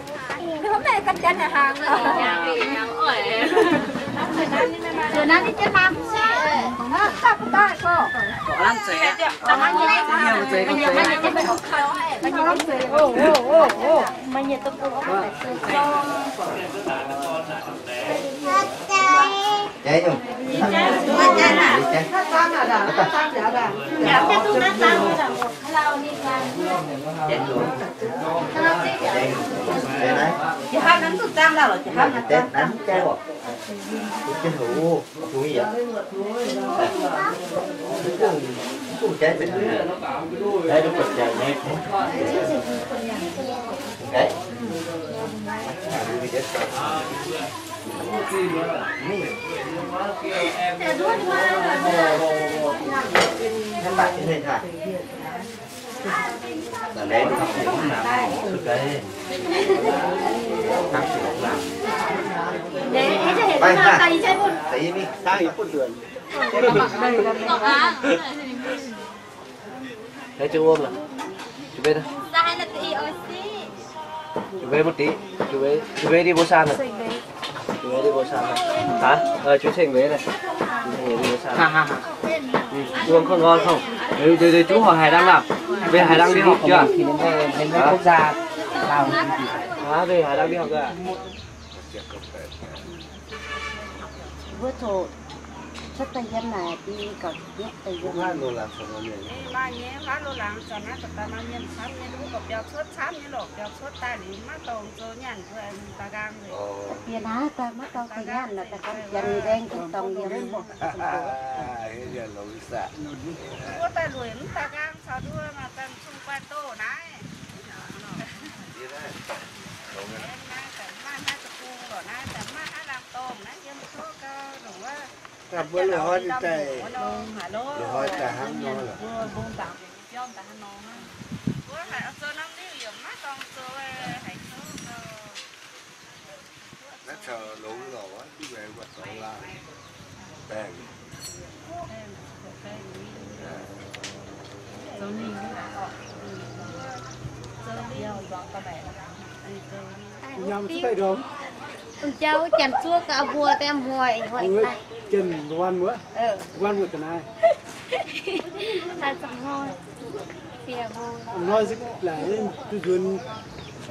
Đấy, chưa ôm à? Chuẩn bị thôi. Chuẩn bị một tí. Chuẩn bị, chuẩn bị đi mua sang rồi. Chuẩn bị đi mua sang rồi. Hả? Ờ, chú Seng về này. Chú Seng về đi mua sang. Ha, ha, ha. Ừ, uống có ngon không? Để, để, để chú hỏi Hải Đăng nào. Về Hải Đăng đi học chưa? Thì đến đây, đến đây quốc gia Lào. Hả? Về Hải Đăng đi học rồi à? Wuov tov cuotv daaih yiem naaic dingh gauh hietv daaih yiem. Maaih nyei, huaav lo laangz zanc naaiv daaih maaih mienh camv nyei, mbuo gorqv biaux cuotv camv nyei lorqc, biaux cuotv daaih liuz maiv dorngc zoux nyanc mbuo da'nqaang. Bieqc naaiv daaih maiv dorngc zoux nyanc lorqc, daaih gorngv janx nzaeng duqv dorngc yiem. Mbuo daaih lueic mv da'nqaang caux nduov maaih daaih cong guai doh naaiv. Naaiv daaih maaih naaiv deic-bung lorqc, naaiv daaih maaih haaix laangz dorngc naaiv yiem tov gau ndongc wuov. Mbuo lui-hoiv daaih, lui-hoiv daaih hnangv nor lorqc. Naaiv caux longx lorqc, duqv maengx buatc dorngx laangh baengh. Yiem cuotv daaih ndongc. Wuov jauv janx zuov ga'mbuo daaih mbuo, janx wuov, wuov ga'naaiv. Hnoi se laaix duqv nzuonx.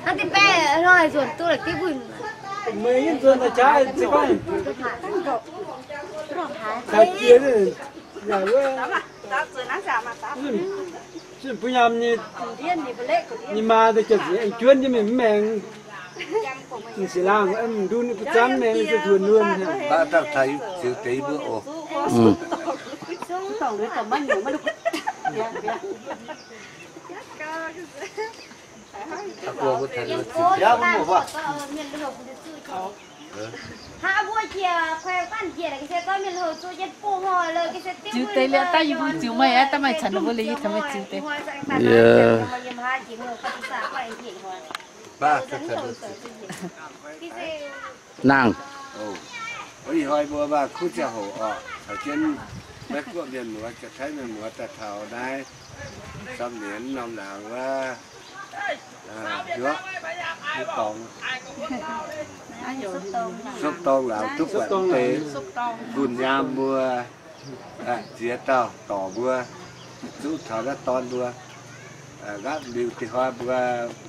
Hnoi nzuonx duqv laaix div mbuo. Meih nyei nzuonx daaih jaaix se gorngv caux jiex yaac wuov, zunh bun yiem nyei, nyei maa daaih jiex aengx juonv nyei mingh mv maengx. Ninh six laangh, mv ndun ninh butv zanv maengx ninh zuqc nzuonx luonx. Baac dangh taux ziux deix mbuo oc. Ziux deix liuz daaih yie mbuo ziux meih aqv, daaih maaih caux ninh mbuo liuz yie taux meih ziux deix. Nangh. Ih hnoi mbuo maaih kuv ziangh hoc oc, caux jienv Meiv-Guoqv mienh muoz, Janx-Taiv mienh muoz daaih taux naaiv, samv nienx norm laangz wuov, hnyuoqv, dorngx, sopv dorngx laangz duqv buatc deix, kunh nyaam mbuo, ziex dauh dorc mbuo, zuqv taux naaiv dorn mbuo. Nqaapv liuz dih hnoi mbuo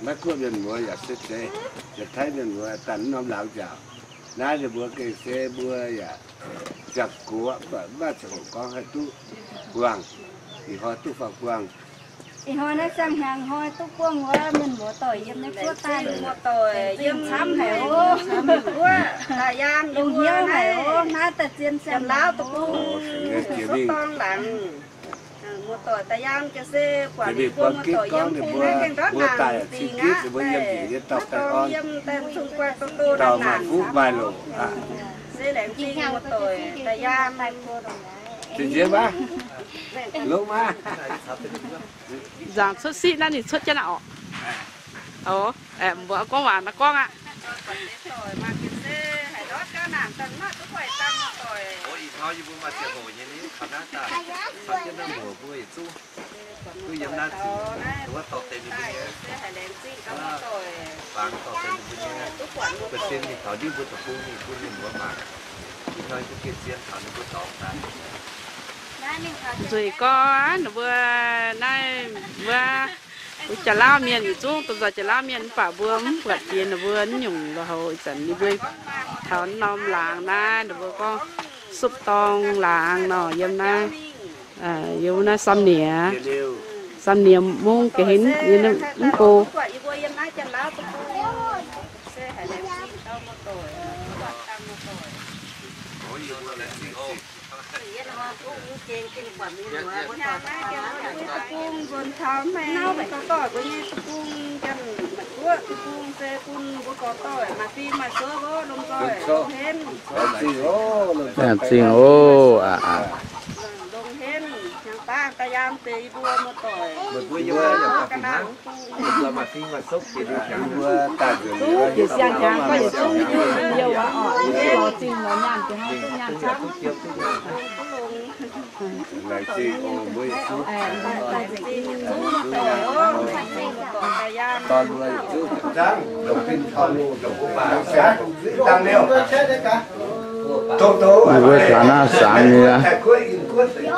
Meiv-Guoqv mienh muoz yaac se zeiz, Janx-Taiv mienh muoz daaih norm laangz nziaauc. Naaiv ninh mbuo gengh se mbuo yaac ziangh gox mv baac mv maaih ziangh hoc gorngv haih duqv buangh. Ih hnoi duqv faaux buangh. Ih hnoi naaiv siang-hnyangx hnoi duqv buangh wuov mienh muoz-doic yiem naaiv guoqv daaih, muoz-doic yiem camv haic oc. Longx hnyouv haic oc. Naaiv daaih zien siang-hnyangx oc. Muoz-doic daaih yaam jienv se buatc mbuo muoz-doic yiem bung naaiv gengh ndortv nangc dingc aqv. Yiem daaih zungv guai doh doh nangc nangc. Se laengz zingh muoz-doic daaih yaam. Nzaangc cuotv siqv naaiv ninh cuotv jienv aqv oc. Mbuo gorngv waac naaiv gorngv aqv. Duqv yiem naaiv zuqc wuov dorh deix ninh mbuo nyei, fangx dorh deix ninh mbuo nyei, buatc sin ninh taux ndiev mbuo deic-bung ninh bun ninh mbuo mangc. Ih hnoi mbuo gengh zien taux ninh mbuo dorngx daaih. Nzueic gorngv ninh mbuo naaiv wuov, wuov Janx-Lauv mienh yietc zungv dongh nzoih Janx-Lauv mienh mv baac mbuo mv buatc jiex ninh mbuo nyungc lorqc. Houc ih zanc ninh mbuo taux norm laangz naaiv ninh mbuo gorngv Supv Dorng laangz nor yiem naaiv, yiem naaiv Samniex, Samniex mungv ga'hlen mv go. Deic-bung nzuonx taux maiv nau mbuo gorx-doic mbuo nyei deic-bung, Janx-Guoqv deic-bung se bun mbuo gorx-doic maaih fing maaih sou oc, lomh nzoih longx hlen. Laengz zingh oc. Longx hlen, hnyangx-baav daaih yaam deix yie mbuo muoz-doic. Mbuo yiem naaiv yaac maaih fing maaih sou, zungv jiex siang-hnyangx gorngv yietc zungv yie mbuo lorz zingh lorz nyaanh jiex hnangv duqv nyaanh camv. Ninh mbuo taux naaiv Saamx nyei,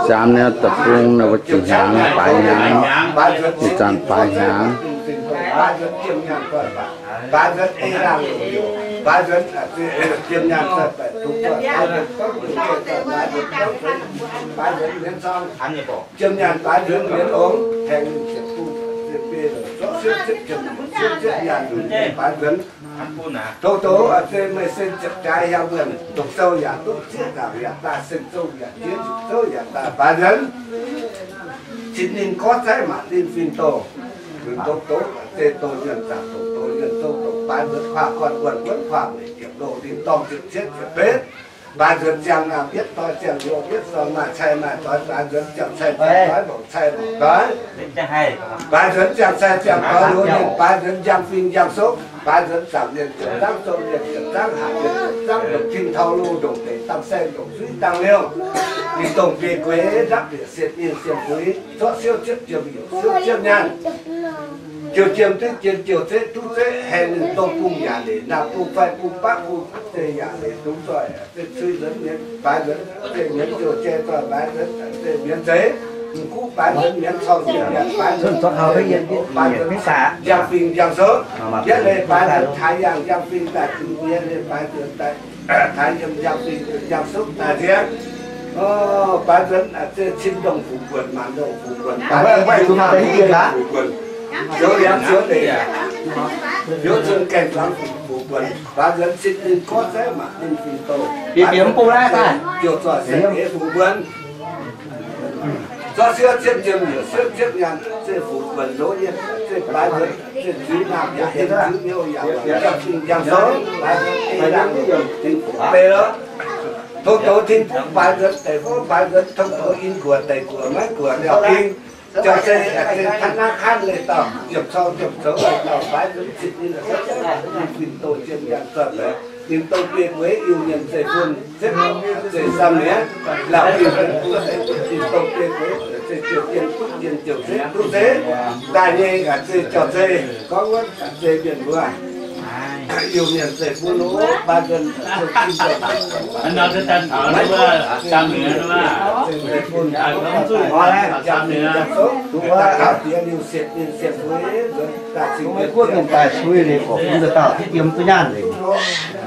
Saamx nyei deic-bung ninh mbuo ziepc hnyangx, baaix hnyangx, ih zanc baaix hnyangx. Baaix nzuonx ei laangh, baaix nzuonx jiem nyaanh zoih baeqc dungz zoih, baaix nzuonx gorngv dungz zoih, baaix nzuonx mienv cong, jiem nyaanh baaix nzuonx mienv ongx, haengh ninh ziepc bung, ziepc biei, zorqv siouv ziepc jiem, siouv ziepc nyaanh, baaix nzuonx. Douz douz se meih sen ziepc jaaix hiaang wuonh, doqc sou yaac duqv zieqv, nzaangc yaac daaih, sen zouv yaac jiex, zouv yaac daaih, baaix nzuonx. Cin ninh gorngv zaiv maac ninh fingx doh, nzuonx douz douz se douz nzuonx zaangc doqc douz nzuonx zouv doqc, baaix nzuonx kuaah guanh wuonh wuonv kuaah meic ziepc loh ninh dorngh ziepc cietv ziepc betv, baaix nzuonx ziangh naamh yietv doix ziangh hlo yietv sorng maaih cai maaih doix, baaix nzuonx ziangh cai ziangh doix mangc cai mangc doix. Baaix nzuonx ziangh cai ziangh doix loz ninh baaix nzuonx njang fing njang sopv, baaix nzuonx zaangc mienh ziepc zangv, zouv mienh ziepc zangv, haac mienh ziepc zangv, ndongc tin tau loh, ndongc deic dangh saeng, ndongc suiv dangh liouh. Ninh dongh biei gueix ndapv bieqc sienx ninh sienx gueix, zorqv siouv ziepv jiem youc siouv ziepv nyaanh. Jouh jiem duqv jien, jouh zeqv duqv zeqv, haengh ninh dongh bung yaac leic, naamh bung fai bung baqv bung zeiz yaac leic, dungz zoih zeiz cui nzuonx mienz, baaix nzuonx zeiz mienz jouh jai zoih, baaix nzuonx zeiz mienz zeiz, m'guv baaix nzuonx mienz corng, baaix nzuonx baaix nzuonx njang fingx njang sopv, yietv leiz baaix nzuonx taaix yangh njang fingx daaih zuqc, yietv leiz baaix nzuonx daaih taaix yiem njang fingx njang sopv daaih nziex. Baaix nzuonx zeiz cin ndongh fuqv buonc, maanc ndongh fuqv buonc, baaix nzuonx fuqv buonc, zoux liangx zoux leiz, youz zunh gaengh zuangx fuqv buonc, baaix nzuonx cin ninh gorngv zaiv maac ninh fingx doh, bieqc bieqc mv bung naaiv daaih, jouh zoih saeng eix fuqv buonc. Zorqv siouv ziepv jiem youc siouv ziepv nyaanh zeiz fuqv buonc loz yienh zeiz baaix nzuonx zeiz zuiz naamh yaac yiem zuiz miuc yaac njang fingx njang sopv, baaix nzuonx ei laangh tin-kuv beiv lorqc. Tov douz tin-kuv baaix nzuonx deic-bung baaix nzuonx tov douz in guoqv deic guoqv maiv guoqv liaauh ging. Jauv-zei zeiz ธนาคาร leiz dauh, jiem corng jiem zoux leiz dauh, baaix nzuonx cin ninh fingx doh jiem nyaanh zoih baeqc, ninh dongh biei gueix Iu-Mienh zeiv-fun, zeiv, zeiv Samv Mienh, laauh Iu-Mienh bun zeiv-fun, ninh dongh biei gueix zeiv jouh jien duqv jien jouh zeqv duqv zeqv daaih nyei, zeiv jauv-zei gorngv wuov zeiv mienh mbuo. Iu-Mienh zeiv-fun oc, baaix nzuonx zeiv-fun, daaih taux diex liuz sienx ninh sienx fun, daaih cingx guoqv mienh daaih sui leiz gorqv bun dauh dauh ziex jiem duqv nyaanh leiz.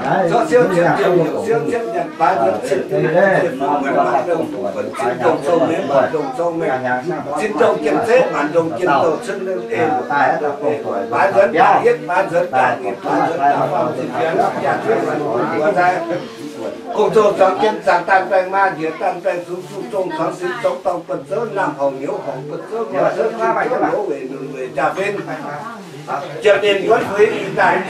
Zorqv siou ciepv ziepc heuc siou ciepv nyanc, baaix nzuonx cin-dongh, cin-dongh cong-mengh, maanc ndongh cong-mengh, cin-dongh jien-zeiv, maanc ndongh jien-douh, cuotv ninh ei, baaix nzuonx daaih yietv, baaix nzuonx daaih nyic, baaix nzuonx daaih faam ziepc yietv, jaa-ziex maanc buo nzai. Gong-zoh zuangx jien zaangc, daanh baengh maa njiec, daanh baengh zungx, zuqc zong zuangx sin, zoux dorngh buonv zouv, naamh horngc nyouz horngc buonv zouv, nyouz zouv jin zouv, loz weic nunc weic jaa-fin. Jiex mienh yuonv fuix i daaih,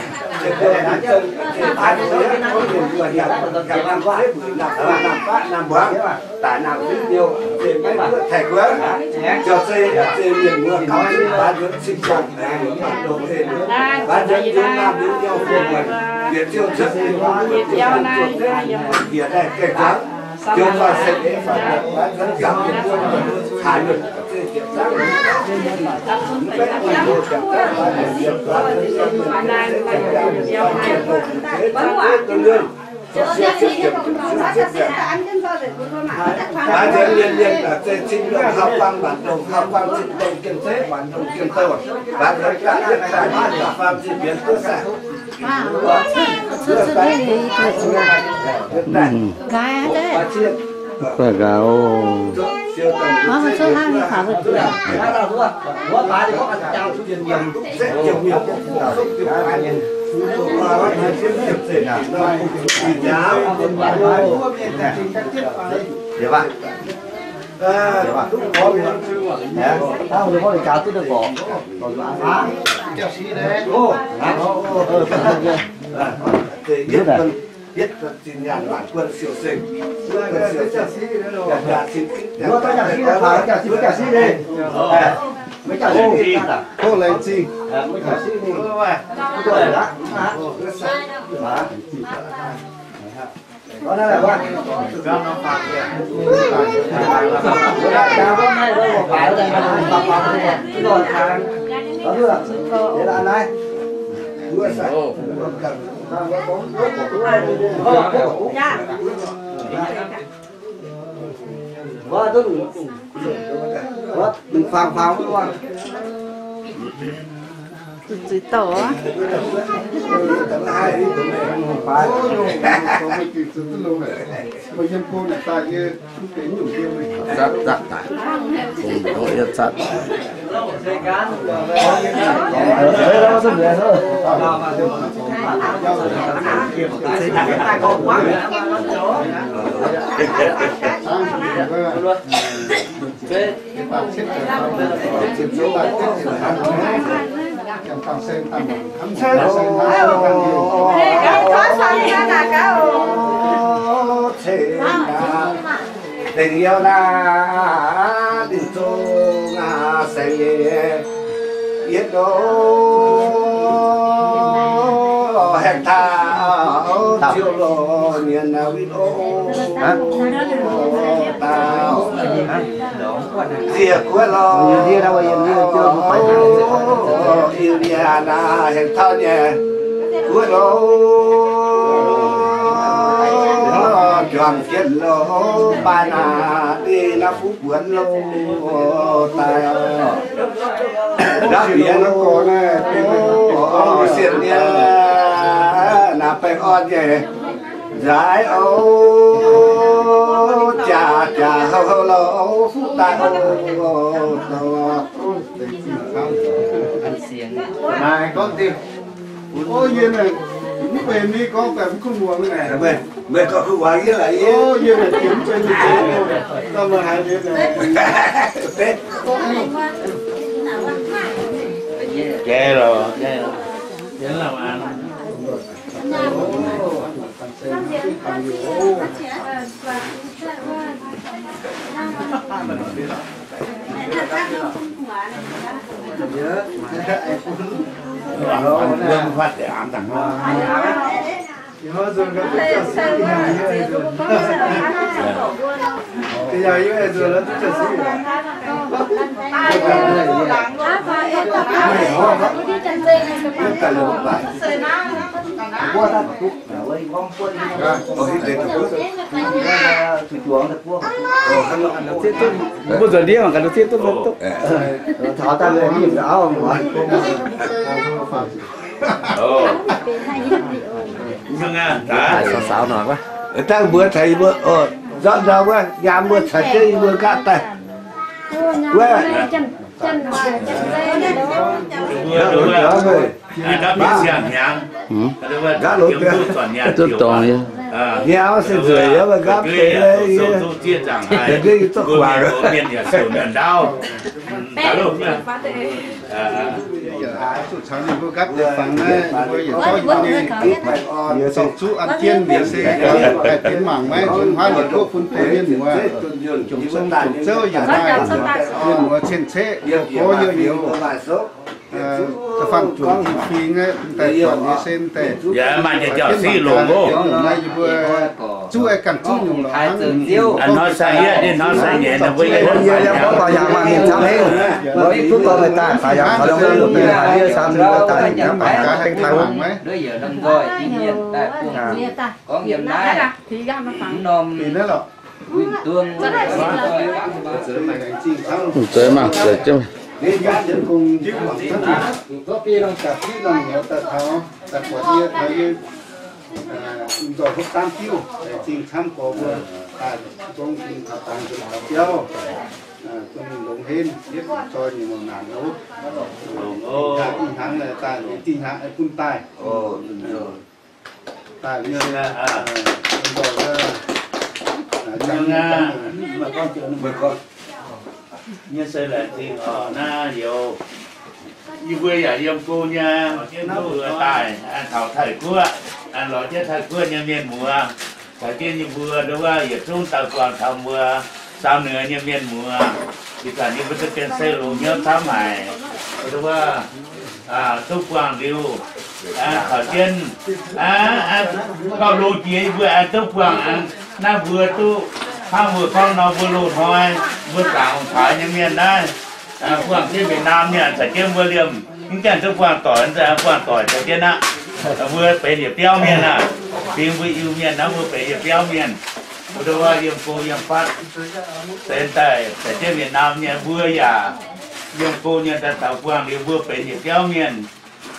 jiex mienh yuonv zong, jiex paaiv fuix, mienh yuonv yaac, yaac naamh zeiv mbuic, naamh faatv, naamh faatv, naamh muangx, daaih naamh fiuv liouh, zeiv maiv guoqv taaih guoqv, jauv zeiv, zeiv mienh muoz gauh zunv baaix nzuonx cing-jangc, baaix nzuonx yungz naamh yungz nyouh fu'jueiv, bieqc ziouc cuotv, bieqc daaih gaengh zuangx, joux faah se eix faah nduoqc, baaix nzuonx gapv yietc buonc, caaix yietc Yietv zinh nyaanh maanc guon siou-seng, jaa-zinh, jaa-zinh, Zuqc zuiz douh oc. Zatv, zatv daaih. Hungh ndoqv yie zatv. Dingc youh naaiv, dingc zong naaiv, saeng nyei yietv nor, haengh taux ziouc lorz nyienx naaiv win o. Daaih ziex guoqv lorz, Iu-Lie naaiv haengh taux nyei guoqv lorz, juangc jienv lorz, baaix naaiv dingh naaiv fuqv buonc lorz daaih. Naaiv bieqc lorz, sienx nyei, naaiv baengh orn nyei. Nzaaix oc, jaax jaax houc houc lorz fuqv daaih oc. Naaiv gorngv deix, o, yie naaic mv benx ni gorngv daaih mv kuv muangx naaic. Meih gorngv kuv muangx yie laaix yie. O, yie naaic jiex mv benx ni gorngv, daaih meih haiz liuz naaic. Jai lorqc. Mbuo nzuonx ndiev mangc gaax, nduqc zieqv duqv mv duqv. Taux daaih mingh auv. Haiz saux saux noic wuov. Dangh mbuo caux yie mbuo, nzormv nzormv wuov, nyaam mbuo caux jienv yie mbuo nqaapv daaih. Wuov, nqaapv loz deix, nqaapv loz deix, duqv dongh yie. Nyaam se nzueic yie, nqaapv deix yie, deix yie duqv guangc. Zorng zuqv an jienv mienh se haih benx mangc maiv nzuonx huaav yietc ndoqv bun deix mienh muoz, jomc sung jomc zouv yaac maaih, mienh muoz cien-ceqv gox gox youz youz, da'faanh zuqc fing fing aqv, daaih buatc nyei se daaih maaih jienv mangc gaax, yie mbuo zuqv aengx ganh zuqv nyungc lorqc hnangv. Hnoi sai yietc, hnoi sai nyeic, mbuo yie yie mbuo baaux yaac maaih mienh camv hengv, mbuo duqv dorh meih daaih, baaux yaac caux longx mbuo daaih, yie sam mbuo daaih, mangc gaax haih tengx taaih mangc maiv. Gorngv yiem naaiv, mv norm, mv zeiz maah, zeiz jienv. Nzorc hopv daamv diuv, zingh camv gorx mbuo daaih zong dingh taux dangx nzuonx taux biauv, zong mingh longx henv, yietv zoi nyei nor naanc oc. Ih hnangv daaih, ih hnangv bun daaih. Daaih nyei, nyei se laengz zingh oc. Naaiv youz, yie mbuo yaac yiem go nyei, naaiv mbuo daaih taux Taiv Guoqv, lorz jienv Taiv Guoqv nyei mienh muoz, caux jienv yie mbuo nduov yietc zungv daaih buangh taux mbuo Saam Nuoz nyei mienh muoz. Ih zanc yie mbuo duqv gengh se longx hnyouv camv haic, nduov duqv buangh liuz, caux jienv gauh loz jiex yie mbuo aengx duqv buangh, naaiv mbuo duqv hnangv mbuo gorngv nor, mbuo loz-hnoi mbuo zaangc ong-taaix nyei mienh naaiv, buangh jienv Việt Nam nyei caux jienv mbuo liemh, mv gaengh duqv buangh doic, buangh doic caux jienv aqv. Mbuo benx yietc biauv mienh aqv. Fingx mbuo Iu-Mienh naaiv mbuo benx yietc biauv mienh. Mbuo nduov yiem go yiem fatv, benx daaih caux jienv Việt Nam nyei mbuo yaac yiem go nyei daaih taux buangh liuz mbuo benx yietc biauv mienh.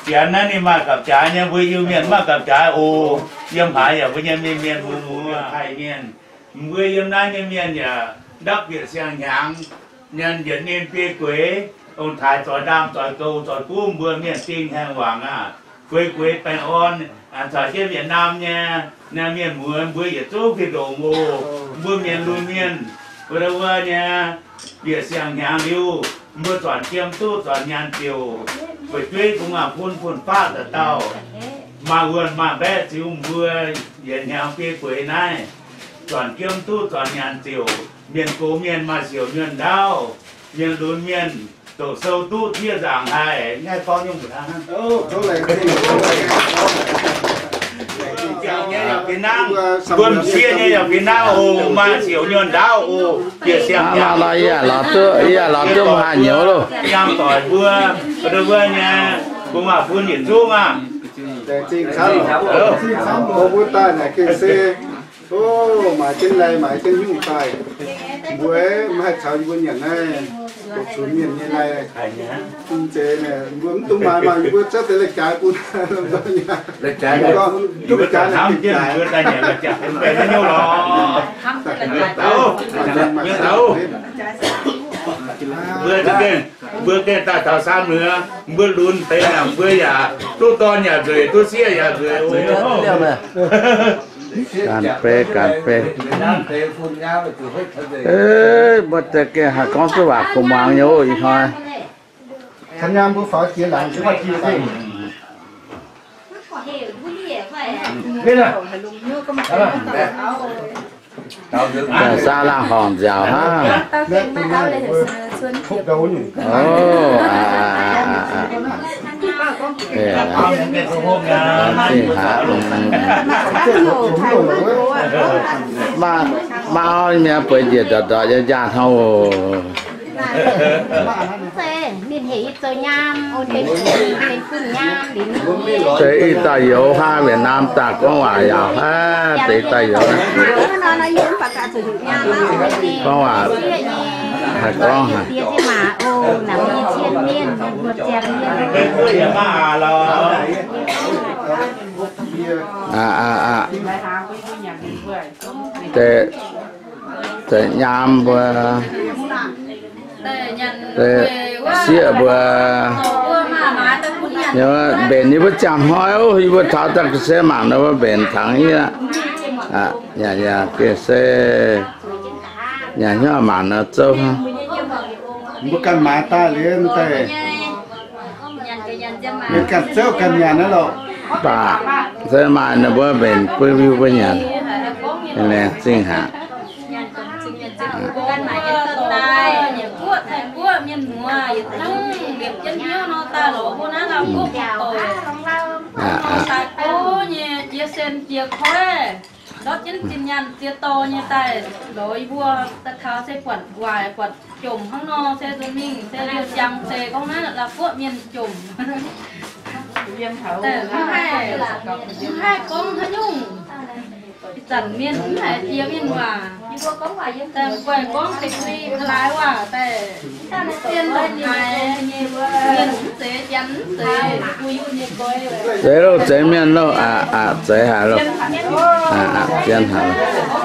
Janx naaiv ninh maaih gapv-jaaix nyei, mbuo Iu-Mienh maaih gapv-jaaix oc. Yiem haaix yaac mbuo nyei mienh mienh muoz muoz, Taiv mienh, mbuo yiem naaiv nyei mienh yaac ndapv bieqc siang-hnyangx, nyanc yietc ninh biei gueix, ong-taaix zoix ndaam zoix goux zoix buv mbuo mienh dingh haengh wangc aqv. Gueix gueix baengh orn, caux jienv Việt Nam nyei mienh muoz mbuo yietc zungv fih ndongc oc. Mbuo mienh lunx mienh, wuov wuov nyei, bieqc siang-hnyangx liuz, mbuo zuonc jiem duqv zuonc nyaanh ziouc, fu'jueiv bun maaih fun fun-faqv dauh dauh, maaih wuonh maaih mbaeqv ziux mbuo yietc hnyangx biei gueix naaiv, zuonc jiem duqv zuonc nyaanh ziouc, mienh gox mienh maaih siouc nyuonh ndaauv, mienh lunx mienh doqc sou duqv tiev nzaangc haic, mv haih gorngv nyungc mbuo hnangv. Mbuo m'sieqv nyei yaac fih hnangv oc, maaih siouc nyuonh ndaauv oc, bieqc siang-hnyangx. Yie lorz duqv, yie lorz duqv mv haih nyouz loh. Yangh doic mbuo, mbuo nyei, mbuo maaih bun yietc zungv aqv. Mbuo daaih naaic gengh se, o, maaiz jienv lai, maaiz jienv nyungc daaih. Mbuo mv haih caux yie mbuo nyanc naaiv, longc cunx mienh nyei lai. Mv zeiz, mbuo mv dungx maaiz maah, yie mbuo zatv deix lai-jaaix bun. Lai-jaaix, duqv lai-jaaix, hnamv jienv mbuo daaih nyanc lai-jaaix, benx haaix nyungc lorqc. Mbuo za'gengh, mbuo gengh daaih taux Saam Nuoz, mbuo lunx deix naaic mbuo yaac duqv dorn yaac nzueic, duqv sieqv yaac nzueic. Ganh beiv, ganh beiv. Mbuo deix gengh haih gorngv duqv waac kuv muangx nyei oc, ih hnoi. Daaih saa laangh horngc nziaauc hnangv. Maaih auv mienh bueix njiec ndorqc ndorqc nyei njaah hnangv oc. Mv zeiz, ninh heuc yie zoux nyaam, benx, benx fun nyaam liuz. Deix ih dauh youz hnangv, Việt Nam daaih gorngv waac yaac hnangv, deix ih dauh youz. Gorngv waac haih gorngv haic. Aa, aa, aa. Deix, deix nyaam mbuo, deix sieqv mbuo, mbenc yie mbuo ziangh hnoi oc, yie mbuo taux daaih ga'sie mangc nor mbuo mbenc tangx yie. Yaac, yaac ga'sie nyanc hnyouv mangc nor zouv hnangv. Mbuo ganh maaiz daaih liuz daaih, mienh ganh zouv ganh nyanc aqv loh. Baac se maaih ninh mbuo mbenc bun mbuo nyanc, laengz zingh haic. Ndortv jienv zinh nyaanh ziex dorh nyei daaih lorz yie mbuo daaih taux se buatc waaic buatc jomc hnangv nor, se nzunc mingh se liemh ziangx deix gorngv naaiv la'guoqv mienh jomc. Mv haih, mv haih gorngv haaix nyungc. Ih zanc mienh mv haiz jiex mienh waac. Daaih guaih gorngv deix ga'laaix waac daaih, zien ndongc haaix nyei mienh mv zeiz, janx mv zeiz. Zeiz loh, zeiz mienh loh, aa, aa, zeiz haic loh. Aa, aa, zien haic loh.